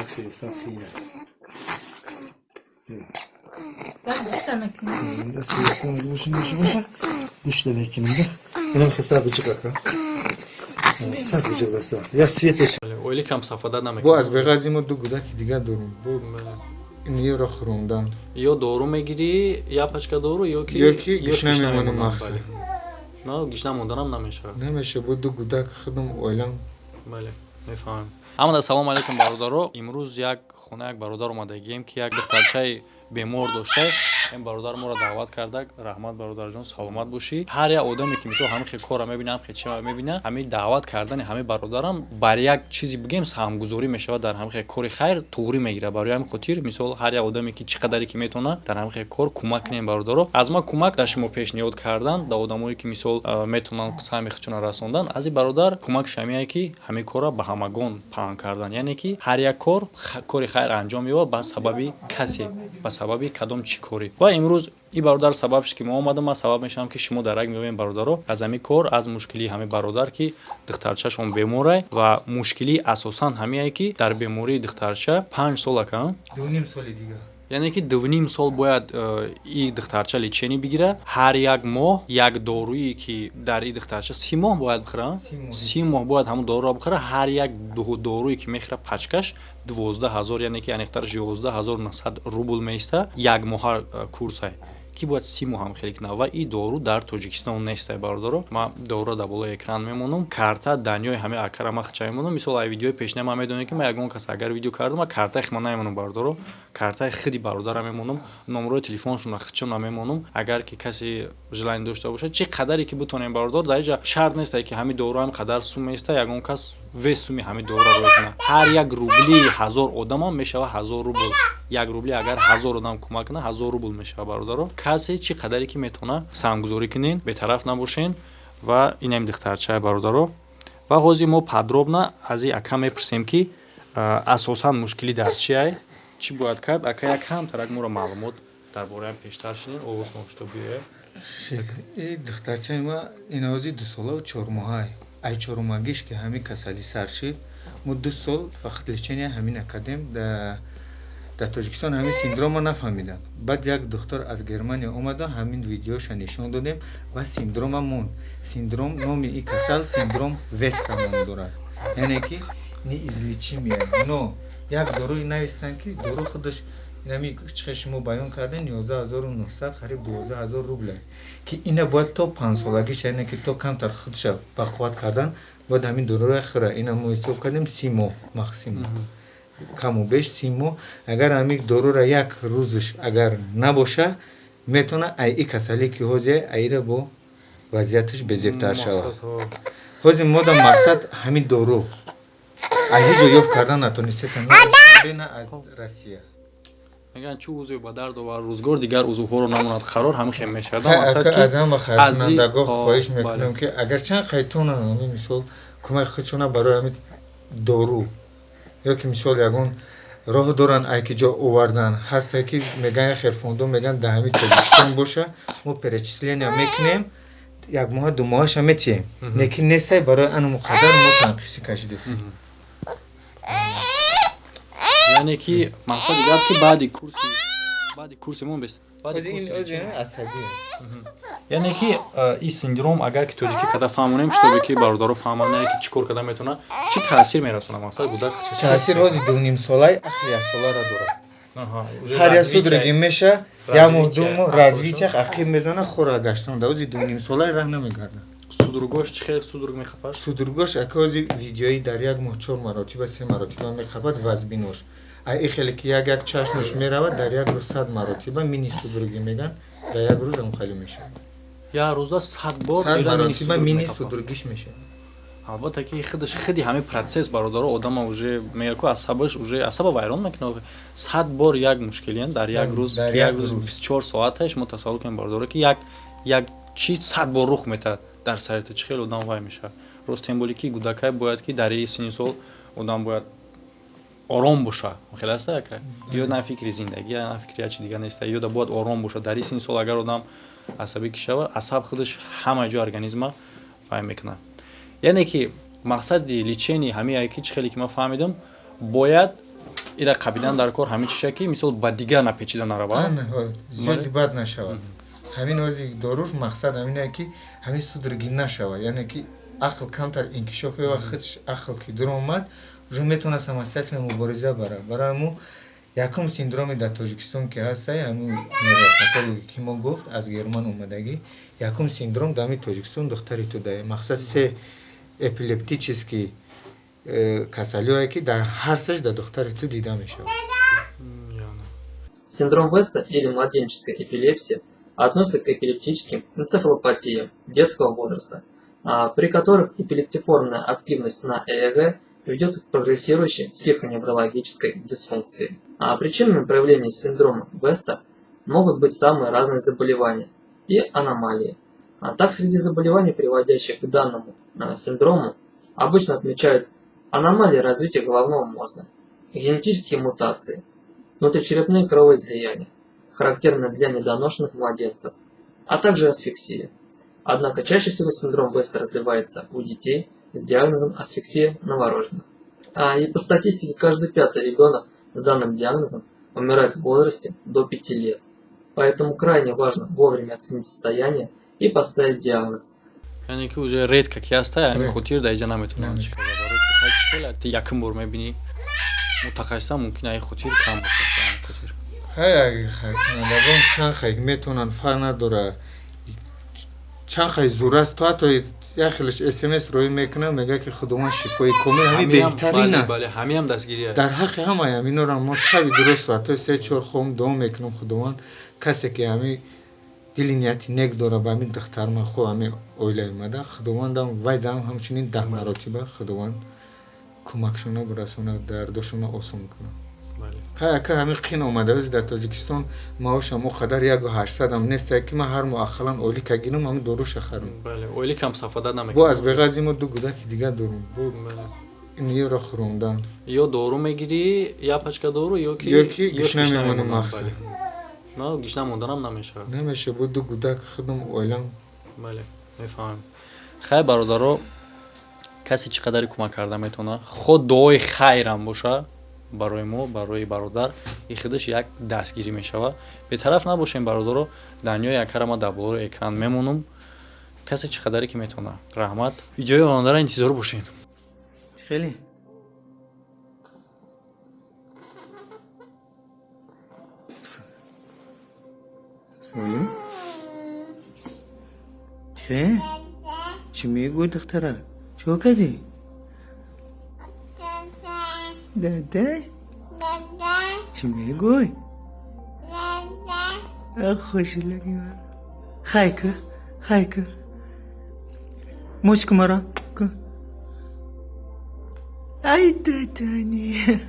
Ракси гуфтам хина. Дастиша мекунӣ? Дасти боша, боша, гӯшта мекунем да. Инам хеса биҷиқ, ака. Сак биҷиқ даста. Як свет. Оили кам сафада Бо намекунад. Аз беғази мо ду гудаки дигар дорем, бо инёро хӯрондан. Ё дору мегирӣ, як пачка дору, ё ки ё ки гишна гишна мемонем. мемонам, Мақсад. Бале. На, гишна монданам намешавад. Намеша, бо ду гудак худам, оилам. Бале, мефаҳмем. Ҳамада салому алайкум, бародаро. Имрӯз як хона, як бародар омадагием, ки як духтарчаи бемор дошта. Ин бародар моро даъват карда. Раҳмат, бародарҷон, саломат бошӣ. Ҳар як одаме, ки мисол ҳамин хел корра мебина, ҳамин хел чиро мебина, ҳамин даъват кардани ҳамин бародарам бар як чизи бигем саҳмгузорӣ мешавад, дар ҳамин хел кори хайр туғрӣ мегирад. Барои ҳамин хотир, мисол, ҳар як одаме, ки чӣ қадаре ки метавона, дар ҳамин хел кор кӯмак кунем, бародаро. Аз ман кӯмак дар шумо пешниҳод кардан да одамое, ки мисол метавонанд саҳми худшонро расондан. Аз ин бародар кӯмакш ҳамине, ки ҳамин корро ба ҳамагон паҳн кардан, яъне ки ҳар як кор кори хайр анҷом меёбад ба сабаби касе, ба сабаби кадом чӣ корӣ. Ва имрӯз ин бародар сабаб шуд, ки мо омадам. Ман сабаб мешавам, ки шумо дарак меёбем, бародаро, аз ҳамин кор, аз мушкилии ҳамин бародар, ки духтарчашон беморай ва мушкилии асосан ҳамине, ки дар бемории духтарча 5 сол, ака? 2,5 соли дигар. Яъне ки 2,5 сол бояд и духтарча лечение бигира, ҳар як моҳ як доруе, ки дар и духтарча 30 моҳ бояд бихӯра. 30 моҳ. 30 моҳ бояд ҳамун доруро бихӯра. Ҳар як доруе, ки мехӯра, пачкаш 12 000, яъне ки аниқтараш 11 900 рубл меиста, як моҳа курсай, ки бояд 30 моҳ ҳам хеле кунад. Ва и дору дар Тоҷикистон нестай, бародаро. Ман доруро дар болои экран мемонам, карта даниёи ҳамаи акара ман хича мемонам. Мисол, ай видеои пешина ман медонем, ки ман ягон кас агар видео кардам, ман картаи худма намемонам, бародаро, картаи худи бародара мемонам, номерои телефоншонро хичона мемонам. Агар ки касе желание дошта бошад, чӣ қадаре ки бутонем, бародар. Дар инҷа шарт нестай, ки ҳамин дору ҳам қадар сум места, ягон кас вес суми ҳамин доруро рӯй кунад. Ҳар як рубли 1000 одамам мешавад 1000 рубл. Як рубли агар 1000 одам кӯмак кунад, 1000 рубл мешавад. Бародаро, касе чӣ қадаре ки метавона, саҳмгузорӣ кунен, бетараф набошен. Ва инам духтарчаи, бародаро. Ва ҳозир мо подробно аз ин ака мепурсем, ки асосан мушкилӣ дар чиай, чӣ бояд кард. Ака, як камтарак моро маълумот дар бораам пештар шинен, овоз ношто биёяд. И духтарчаи ма инози 2 солаву 4 моҳай. Ай чормоҳагиш ки ҳамин касалӣ сар шид, мо 2 сол фақат лечения ҳамина кардем. Дар Тоҷикистон ҳамин синдрома нафаҳмиданд. Баъд як духтур аз Германия омада, ҳамин видеоша нишон додем ва синдрома монд. Синдром, номи и касал синдром Веста ном дорад, яъне ки неизлечимая. Но як доруи навистанд, ки дору худаш инами чихе шумо баён кардем, 11 900, қариб 12 000 рубля, ки ина бояд то 5-солагиш, яъне ки то камтар худша бақувват кардан, бояд ҳамин доруро хӯра. Ина мо ҳисоб кардем, 30 моҳ максимум, каму беш 30 моҳ. Агар ҳамин дорура як рӯзш агар набоша, метавона ай и касале, ки ҳозир аира, бо вазъияташ безебтар шавад. Ҳозир мо дар мақсад ҳамин дору аз ҳеҷ ҷо ёфт кардан натонистесем, на аз Россия. Мегӯянд, чӯ узве ба дард овард рӯзгор, дигар узвҳоро намонад қарор. Ҳамин хел мешавад. Аз ҳама хайркунандагон хоҳиш мекунем, ки агарчанд хайтонанд, ҳамин мисол кӯмаки худшона барои ҳамин дору ё ки мисол ягон роҳ доранд, ай ки ҷо овардан ҳасте, ки мегӯянд, як хел фондо мегӯянд, дар ҳамин Тоҷикистон боша, мо перечисления мекунем, як моҳа, 2 моҳаша метиҳем, лекин нестай. Барои анаму қадар мо танқисӣ кашидастем. Яъне ки мақсади гап, ки баъди курси мо бес асабӣ. Яъне ки ин синдром, агар ки тоҷикӣ када фаҳмонем, шитобе ки бародаро фаҳманд, яъне ки чӣ кор карда метавона, чӣ таъсир мерасонад, мақсад гудак? Таъсир, ҳозир 2,5 солаи, ақли 1 солара дорад. Ҳар як судороги меша, як моҳ, 2 моҳ развитиях ақиб мезана, хора гаштан. Да ҳозир 2,5 солаи, раҳ намегардад. Судорогош чӣ хел судорог мехапад? Судорогош, ака, ҳозир видеои, дар як моҳ чор маротиба, се маротиба мехапад. Вазбинош ай и хеле, ки як як чашмаш меравад, дар як рӯз 100 маротиба мини судороги меган, дар як рӯз амхалӣ мешавад. Як рӯза 100 бор? 100 маротиба мини судорогиш мешавад. Албатта, ки худаш худи ҳамин процесс, бародаро, одама уже мега ку асабаш, уже асаба вайрон мекунад. 100 бор як мушкилиян дар як рӯз, як рӯз 24 соаташ мо тасаввур кунем, бародаро, ки як як чи 100 бор рух метаҳад дар сари, чӣ хел одам вай мешавад. Рост, тем более ки гудакай бояд, ки дар и синни сол одам бояд ором боша. Хеле аста, ака, ё на фикри зиндагӣ, на фикри як чи дигар неста, ё да бояд ором боша. Дар и синни сол агар одам асабӣ ки шава, асаб худаш ҳама ҷо организма вай мекунад. Яъне ки мақсади лечения ҳамин, ки чӣ хеле ки ман фаҳмидам, бояд Ира қабидан дар кор ҳамин чиша, ки мисол ба дигар напечида нарава. Зиёди бад нашавад. Ҳамин ози доруш мақсад ҳамине, ки ҳамин судороги нашавад, яъне ки ақл камтар инкишоф ёва, худш ақл ки дуромад, уже метавонад самостоятельно мубориза барад. Барои мо якум синдроме дар Тоҷикистон ки ҳастай, ҳамин невропатологи ки мо гуфт, аз Герман омадагӣ, якум синдром дар ҳамин Тоҷикистон духтари ту дае. Мақсад се эпилептический касалиҳое, ки дар ҳар сеш дар духтари ту дида мешавад. Синдром Веста, или младенческая эпилепсия, относится к эпилептическим энцефалопатиям детского возраста, при которых эпилептиформная активность на ЭЭГ ведет к прогрессирующей психоневрологической дисфункции. А причинами проявления синдрома Веста могут быть самые разные заболевания и аномалии. А так, среди заболеваний, приводящих к данному синдрому, обычно отмечают аномалии развития головного мозга, генетические мутации, внутричерепные кровоизлияния, характерные для недоношенных младенцев, а также асфиксия. Однако чаще всего синдром Веста развивается у детей с диагнозом асфиксия новорожденных. И по статистике каждый пятый ребенок с данным диагнозом умирает в возрасте до 5 лет. Поэтому крайне важно вовремя оценить состояние и поставить диагноз. Яъне ки уже редко ки ҳаста, ҳамин хотир дар иҷа наметавонанд чӣ карда, барои ки хеле якум бор мебинӣ, мутахассисан мумкин ай хотир кам бошад ҳамин хотир. Хай, хайркунандагон чанд хай метавонанд, фарқ надорад, чанд хай зур аст, то ҳатто як хелеш смс роӣ мекунад, мегӯяд, ки Худованд шифои комил, ҳамин беҳтарин аст. Бале, ҳамиам дастгирӣ аст. Дар ҳаққи ҳамаи ҳаминора мо шаби дуруст соатҳои 3-4 хом дуо мекунам. Худованд касе ки ҳамин дили нияти нек дора ба ҳамин духтарма, хо ҳамин оилаи мада, Худовандам вайдам ҳамчунин 10 маротиба Худованд кӯмакшона бирасонад, дардошона осон кунад. Хай, ака, ҳамин қин омада дар Тоҷикистон, маошам о қадар 1800-ам нестае, ки ман ҳар моҳ ақаллан ойлика гирам, ҳамин доруша харам. Бале, ойликам сафадат намекунад. Бо аз беғази мо ду гудаки дигар дорум, бо ин ёро хӯрондан. Ё дору мегирӣ, як пачка дору, ё ки ё ки гушна мемонам, мақсад. На, гушна монданам намешавад. Намешавад, бо ду гудак худам, оилам. Бале, мефаҳмам. Хай, бародаро, касе чӣ қадаре кӯмак карда метавонад, худ дуои хайрам боша барои мо, барои бародар, и худаш як дастгирӣ мешавад. Бетараф набошем, бародаро. Данёи якара ма дар болои экран мемонам. Касе чӣ қадаре ки метавонад, раҳмат. Видеои ояндаро интизор бошед. Хеле. Соли? Че? Чӣ мегӯй, духтара? Чӣ кардӣ? Дада? Чӣ мегӯй? Хушилаги ман. Хай ку, хай ку. Муч ку маро. Ку. Ай, дадани.